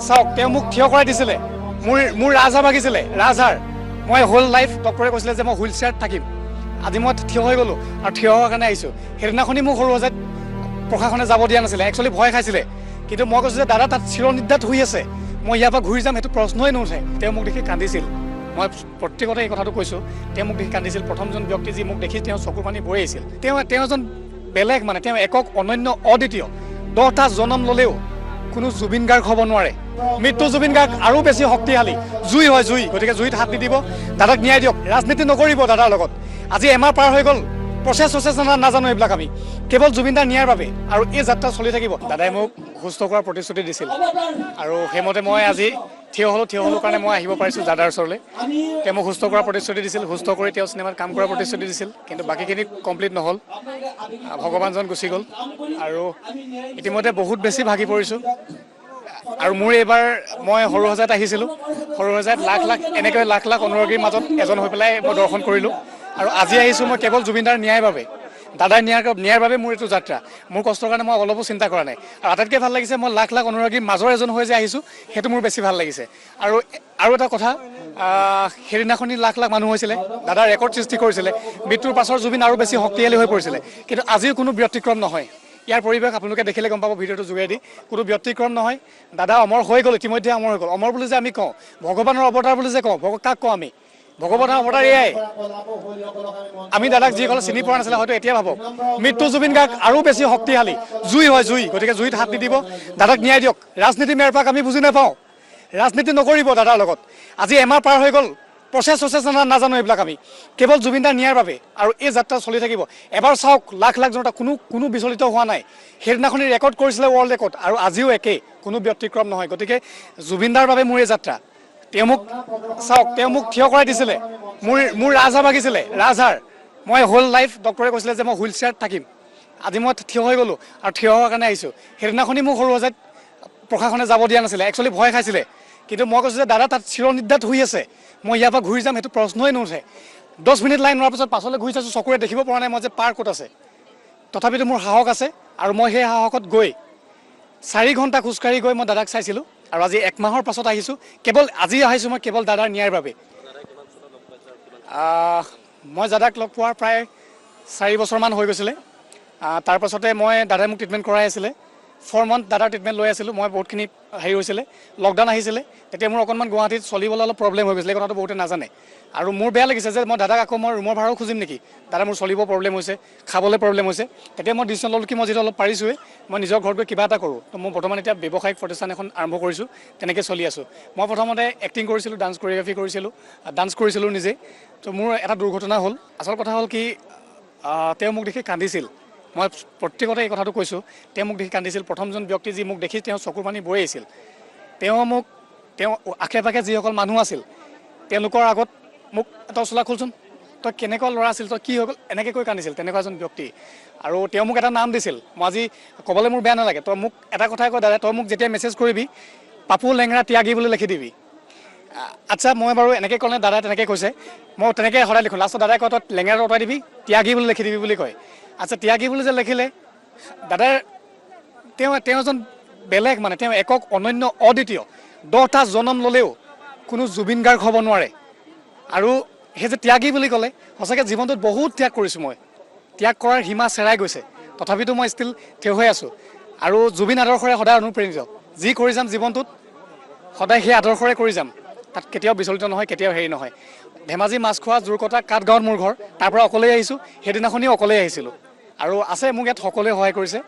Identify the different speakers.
Speaker 1: চাওক, তেওঁ মোক থিয় কৰাই দিছিলে। মোৰ ৰাজহাড় ভাগিছিলে, ৰাজহাড়। মই হোল লাইফ ডক্টৰে কৈছিলে যে মই হুইল চেয়াৰত থাকিম। আজি মই থিয় হৈ গ'লোঁ আৰু থিয় হোৱাৰ কাৰণে আহিছোঁ। সেইদিনাখনি মোক সৰুসজাইত প্ৰশাসনে যাব দিয়া নাছিলে, একচুৱেলি ভয় খাইছিলে। কিন্তু মই কৈছোঁ যে দাদা তাত চিৰনিদ্ৰাত শুই আছে, মই ইয়াৰ পৰা ঘূৰি যাম সেইটো প্ৰশ্নই নুঠে। তেওঁ মোক দেখি কান্দিছিল। মই প্ৰত্যেকতে এই কথাটো কৈছোঁ, তেওঁ মোক দেখি কান্দিছিল। প্ৰথমজন ব্যক্তি যি মোক দেখি তেওঁ চকুৰ পানী বৈ আহিছিল। তেওঁ এজন বেলেগ, মানে তেওঁ একক, অনন্য, অদ্বিতীয়। 10টা জনম ল'লেও কোনো জুবিন গাৰ্গ হ'ব নোৱাৰে। মৃত্যু জুবিন গাৰ্গ আৰু বেছি শক্তিশালী। জুই হয় জুই, গতিকে জুইত হাত নিদিব। দাদাক ন্যায় দিয়ক, ৰাজনীতি নকৰিব দাদাৰ লগত। আজি এমাহ পাৰ হৈ গ'ল, প্ৰচেছ চচেছ নাজানো এইবিলাক। আমি কেৱল জুবিনদাৰ ন্যায়ৰ বাবে আৰু এই যাত্ৰা চলি থাকিব। দাদাই মোক সুস্থ কৰাৰ প্ৰতিশ্ৰুতি দিছিল আৰু সেইমতে মই আজি থিয় হ'লোঁ। থিয় হ'লোঁ কাৰণে মই আহিব পাৰিছোঁ দাদাৰ ওচৰলৈ। তেওঁ মোক সুস্থ কৰাৰ প্ৰতিশ্ৰুতি দিছিল, সুস্থ কৰি তেওঁ চিনেমাত কাম কৰাৰ প্ৰতিশ্ৰুতি দিছিল, কিন্তু বাকীখিনি কমপ্লিট নহ'ল। ভগৱানজন গুচি গ'ল আৰু ইতিমধ্যে বহুত বেছি ভাগি পৰিছোঁ। আৰু মোৰ এইবাৰ মই সৰুসজাইত আহিছিলোঁ। সৰুসজাইত লাখ লাখ, এনেকৈ লাখ লাখ অনুৰাগীৰ মাজত এজন হৈ পেলাই মই দৰ্শন কৰিলোঁ। আৰু আজি আহিছোঁ মই কেৱল জুবিনদাৰ ন্যায়ৰ বাবে, দাদাৰ ন্যায়ৰ বাবে মোৰ এইটো যাত্ৰা। মোৰ কষ্টৰ কাৰণে মই অলপো চিন্তা কৰা নাই। আৰু আটাইতকৈ ভাল লাগিছে মই লাখ লাখ অনুৰাগীৰ মাজৰ এজন হৈ যে আহিছোঁ, সেইটো মোৰ বেছি ভাল লাগিছে। আৰু এটা কথা, সেইদিনাখনি লাখ লাখ মানুহ হৈছিলে, দাদাৰ ৰেকৰ্ড সৃষ্টি কৰিছিলে। মৃত্যুৰ পাছৰ জুবিন আৰু বেছি শক্তিশালী হৈ পৰিছিলে, কিন্তু আজিও কোনো ব্যতিক্ৰম নহয়। ইয়াৰ পৰিৱেশ আপোনালোকে দেখিলে গম পাব ভিডিঅ'টোৰ যোগেদি, কোনো ব্যতিক্ৰম নহয়। দাদা অমৰ হৈ গ'ল, ইতিমধ্যে অমৰ হৈ গ'ল। অমৰ বুলি যে আমি কওঁ, ভগৱানৰ অৱতাৰ বুলি যে কওঁ, কাক কওঁ আমি? ভগৱানৰ অৱতাৰ এয়াই। আমি দাদাক যিসকলে চিনি পোৱা নাছিলে হয়তো এতিয়া ভাবক, মৃত্যু জুবিন গাৰ্গ আৰু বেছি শক্তিশালী। জুই হয় জুই, গতিকে জুইত হাত নিদিব। দাদাক ন্যায় দিয়ক। ৰাজনীতি মেৰপাক আমি বুজি নাপাওঁ, ৰাজনীতি নকৰিব দাদাৰ লগত। আজি এমাহ পাৰ হৈ গ'ল, প্ৰচেছ চচেছ নাজানো এইবিলাক। আমি কেৱল জুবিনদাৰ ন্যায়ৰ বাবে আৰু এই যাত্ৰা চলি থাকিব। এবাৰ চাওক, লাখ লাখ জনতা, কোনো বিচলিত হোৱা নাই। সেইদিনাখনি ৰেকৰ্ড কৰিছিলে, ৱৰ্ল্ড ৰেকৰ্ড, আৰু আজিও একেই, কোনো ব্যতিক্ৰম নহয়। গতিকে জুবিনদাৰ বাবে মোৰ এই যাত্ৰা। তেওঁ মোক চাওক, তেওঁ মোক থিয় কৰাই দিছিলে। মোৰ ৰাজহাড় ভাগিছিলে, ৰাজহাড়। মই হোল লাইফ ডক্টৰে কৈছিলে যে মই হুইল চেয়াৰত থাকিম। আজি মই থিয় হৈ গ'লোঁ আৰু থিয় হোৱাৰ কাৰণে আহিছোঁ। সেইদিনাখনি মোক সৰুসজাইত প্ৰশাসনে যাব দিয়া নাছিলে, একচুৱেলি ভয় খাইছিলে। কিন্তু মই কৈছোঁ যে দাদা তাত চিৰনিদ্ৰাত শুই আছে, মই ইয়াৰ পৰা ঘূৰি যাম সেইটো প্ৰশ্নই নুঠে। 10 মিনিট লাইন হোৱাৰ পিছত পাছলৈ ঘূৰি চাইছোঁ, চকুৰে দেখিব পৰা নাই মই যে পাৰ ক'ত আছে। তথাপিতো মোৰ সাহস আছে আৰু মই সেই সাহসত গৈ 4 ঘণ্টা খোজকাঢ়ি গৈ মই দাদাক চাইছিলোঁ। আৰু আজি 1 মাহৰ পাছত আহিছোঁ, কেৱল আজি আহিছোঁ মই কেৱল দাদাৰ ন্যায়ৰ বাবে। মই দাদাক লগ পোৱাৰ প্ৰায় 4 বছৰমান হৈ গৈছিলে। তাৰপাছতে মই দাদাই মোক ট্ৰিটমেণ্ট কৰাই আছিলে। 4 মান্থ দাদাৰ ট্ৰিটমেণ্ট লৈ আছিলোঁ মই। বহুতখিনি হেৰি হৈছিলে, লকডাউন আহিছিলে, তেতিয়া মোৰ অকণমান গুৱাহাটীত চলিবলৈ অলপ প্ৰব্লেম হৈ গৈছিলে। এই কথাটো বহুতে নাজানে আৰু মোৰ বেয়া লাগিছে যে মই দাদাক আকৌ মই ৰুমৰ ভাড়াও খুজিম নেকি, দাদা মোৰ চলিব প্ৰব্লেম হৈছে, খাবলৈ প্ৰব্লেম হৈছে। তেতিয়া মই ডিচিশ্যন ল'লোঁ কি মই যিটো অলপ পাৰিছোঁৱেই, মই নিজৰ ঘৰত গৈ কিবা এটা কৰোঁ। তো মই বৰ্তমান এতিয়া ব্যৱসায়িক প্ৰতিষ্ঠান এখন আৰম্ভ কৰিছোঁ, তেনেকৈ চলি আছোঁ। মই প্ৰথমতে এক্টিং কৰিছিলোঁ, ডান্স কৰিঅ'গ্ৰাফি কৰিছিলোঁ, ডান্স কৰিছিলোঁ নিজে। তো মোৰ এটা দুৰ্ঘটনা হ'ল। আচল কথা হ'ল কি, তেওঁ মোক দেখি কান্দিছিল। মই প্ৰত্যেকতে এই কথাটো কৈছোঁ, তেওঁ মোক দেখি কান্দিছিল। প্ৰথমজন ব্যক্তি যি মোক দেখি তেওঁ চকুৰ পানী বৈ আহিছিল। তেওঁ আশে পাশে যিসকল মানুহ আছিল তেওঁলোকৰ আগত মোক, তই চোলা খোলচোন, তই কেনেকুৱা ল'ৰা আছিল, তই কি হৈ গ'ল, এনেকৈ কৈ কান্দিছিল। তেনেকুৱা এজন ব্যক্তি। আৰু তেওঁ মোক এটা নাম দিছিল, মই আজি ক'বলৈ মোৰ বেয়া নালাগে। তই মোক এটা কথাই কয়, দাদা তই মোক যেতিয়া মেছেজ কৰিবি পাপু লেঙৰা ত্যাগী বুলি লিখি দিবি। আচ্ছা, মই বাৰু এনেকৈ ক'লে দাদাই তেনেকৈ কৈছে, মই তেনেকৈ সদায় লিখোঁ। লাষ্টত দাদাই কয় তই লেঙেৰাটো আঁতৰাই দিবি, ত্যাগী বুলি লিখি দিবি বুলি কয়। আচ্ছা, ত্যাগী বুলি যে লিখিলে দাদাৰ, তেওঁ এজন বেলেগ, মানে তেওঁ একক, অনন্য, অদ্বিতীয়। 10টা জনম ল'লেও কোনো জুবিন গাৰ্গ হ'ব নোৱাৰে। আৰু সেই যে ত্যাগী বুলি ক'লে, সঁচাকৈ জীৱনটোত বহুত ত্যাগ কৰিছোঁ মই, ত্যাগ কৰাৰ সীমা চেৰাই গৈছে, তথাপিতো মই ষ্টিল থিয় হৈ আছোঁ। আৰু জুবিন আদৰ্শৰে সদায় অনুপ্ৰেৰিত, যি কৰি যাম জীৱনটোত সদায় সেই আদৰ্শৰে কৰি যাম, তাত কেতিয়াও বিচলিত নহয়, কেতিয়াও হেৰি নহয়। ধেমাজি মাছখোৱা জোৰকটা কাঠগাঁৱত মোৰ ঘৰ, তাৰ পৰা অকলেই আহিছোঁ, সেইদিনাখনিও অকলেই আহিছিলোঁ। আৰু আছে মোক ইয়াত সকলোৱে সহায় কৰিছে।